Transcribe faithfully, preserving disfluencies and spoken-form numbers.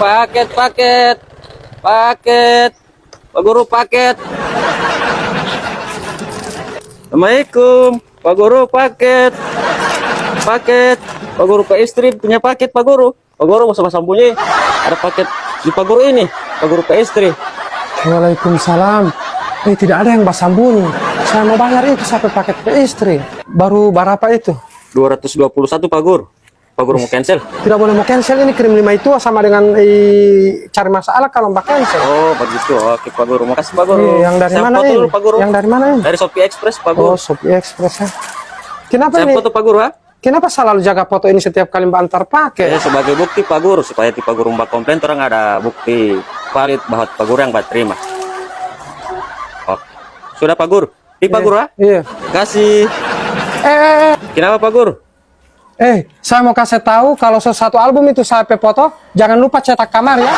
Paket, paket, paket. Pak Guru, paket. Assalamualaikum. Pak Guru, paket. Paket. Pak Guru, Pak Istri punya paket, Pak Guru. Pak Guru, masa basambunyi? Ada paket di Pak Guru ini. Pak Guru, Pak Istri. Waalaikumsalam. Eh, tidak ada yang basambunyi. Saya mau bayar itu sampai paket Pak Istri. Baru berapa itu? Dua ratus dua puluh satu, Pak Guru. Pak Guru mau cancel? Tidak boleh mau cancel, ini krim lima itu sama dengan, eh, cari masalah kalau mau cancel. Oh, begitu. Oke, Pak Guru. Makasih, Pak Guru. Iya, yang dari mana ini? Saya foto dulu, Pak Guru. Yang dari mana ini? Dari Shopee Express, Pak Guru. Oh, Shopee Express, ya. Kenapa ini? Saya foto, Pak Guru, ha? Kenapa selalu jaga foto ini setiap kali antar paket? Eh, sebagai bukti, Pak Guru, supaya ti Pak Guru bakomplain, torang ada bukti valid bahwa Pak Guru yang baterima. Oke. Sudah, Pak Guru? Ti, Pak Guru, ha? Iya. Kasih. Eh, eh, eh. Kenapa, Pak Guru? Eh, saya mau kasih tahu, kalau so satu album itu saya pe foto, jangan lupa cetak kamar, ya.